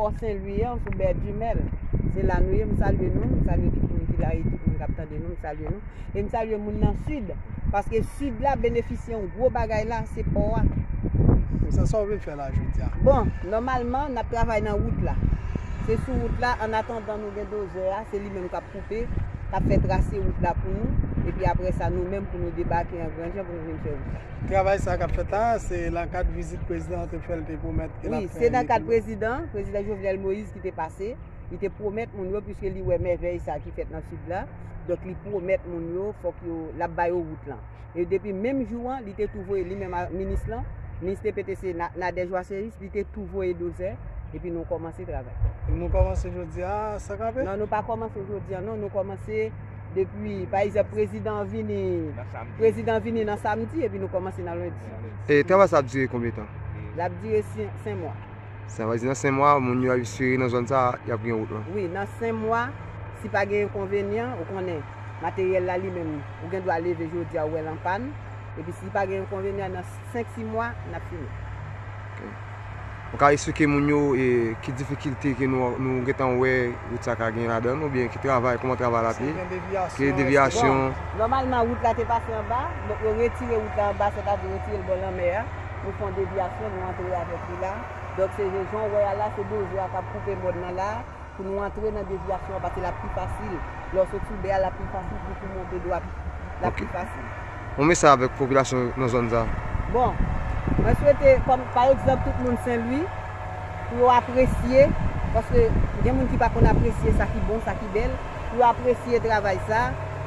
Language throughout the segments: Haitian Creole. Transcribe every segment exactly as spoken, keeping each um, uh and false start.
Pò Sen Lwi an, sou Bè Dimèl. Se la nou ye, m salye nou, m salye tout moun ki la e tout moun k ap tande nou, m salye nou. E m salye moun nan Sid, paske Sid la benefisye yon gwo bagay la, se pò a. Konsa, sa w vin fè la jodi a? Bon, nòmalman, n ap travay nan wout la. Se sou wout la, an atandan nou gen dozè a, se li menm k ap koupe, k ap fè trase wout la pou nou, epi apre sa, nou menm pou nou debake an gran jan pou nou vin fè wout la. Travay sa k ap fèt la, se nan kad vizit prezidan an te fè, l te pwomèt ke l ap fè. Wi, se nan kad prezidan, prezidan Jovenel Moïse ki te pase, li te pwomèt moun yo, piske li wè mèvèy sa ki fèt nan Sid la, donk li pwomèt moun yo, fòk yo, l ap ba yo wout lan. E depi menm jou an, li te tou voye li menm a minis lan, minis T P T C Na-, Nadège Joiceris, li te tou voye dozè, epi nou kòmanse travay. Nou kòmanse jodi a, san kanpe? Non, nou pa kòmanse jodi a, non, nou kòmanse depi, pa egzanp, prezidan an vini, prezidan vini nan samdi, epi nou kòmanse nan lendi. E travay sa ap dire konbyen tan? L ap dire sen, senk mwa. Sa vle di nan senk mwa, moun yo ap espere nan zòn sa, y ap gen wout lan. Wi, nan senk mwa, si pa gen enkonvenyan, ou konnen, materyèl la li menm, ou gen dwa leve jodi a, ou wè l an pàn. Epi si pa gen enkonvenyan, nan senk, sis mwa, n ap fini. Ok. Ou ka eksplike moun yo, e, ki difikilte ke nou, nou gentan wè wout sa ka gen ladan l, oubyen ki travay, kòman travay la ap ye? Gen devyasyon. Bon, nòmalman, wout la te pase anba, donk yo retire wout la anba, sètadi retire l bò lanmè a. Nou fè yon devyasyon, nou antre avèk li la. Donk, se jan w wè a la, se dozè a k ap koupe mòn nan la, pou nou antre nan devyasyon an, paske l ap pi fasil. Lè w sot sou bè a, l ap pi fasil pou, pou monte dwat. L ap pi fasil. Yon mesaj avèk popilasyon nan zòn sa. Bon, mwen swete, kòm pa egzanp, tout moun Sen Lwi, pou yo apresye, paske gen moun ki pa konn apresye sa ki bon, sa ki bèl, pou yo apresye travay sa,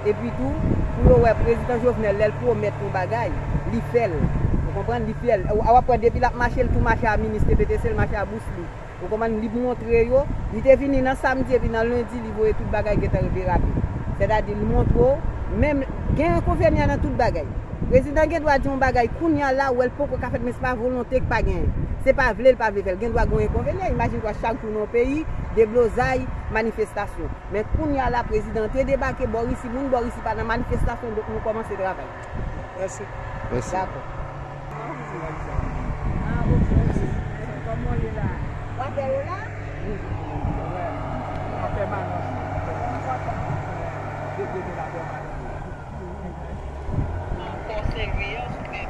epi tou, pou yo wè prezidan Jovenel, lè l pwomèt yon bagay, li fè l. Ou konprann? Li fè l. W ap wè depi l ap mache, l tou mache a minis T P T C, l mache a bous li. Ou konprann? Li montre yo, li te vini nan samdi, epi nan lendi, li voye tout bagay gentan derape. Sètadi, li montre w, menm gen enkonvenyan nan tout bagay. Prezidan gen dwa di yon bagay, kounye a la, ou wè l poko ka fèt, men se pa volonte k pa genyen. Se pa vle l pa vle fè l. Gen dwa gen yon enkonvenyan. Imajine twa chak jou nan yon peyi, deblozay, manifestasyon. Men kounye a la, prezidan te debake, bò isi, moun bò isi pa nan manifestasyon, donk nou kòmanse travay. Mèsi. Mèsi. Dakò. Ah, ok. Kòman w ye la? W ap fè yo la? Wi, wi, wi. An pèmanans. Depi nou la pèmanans. Nan Pò Sen Lwi an, sou Bè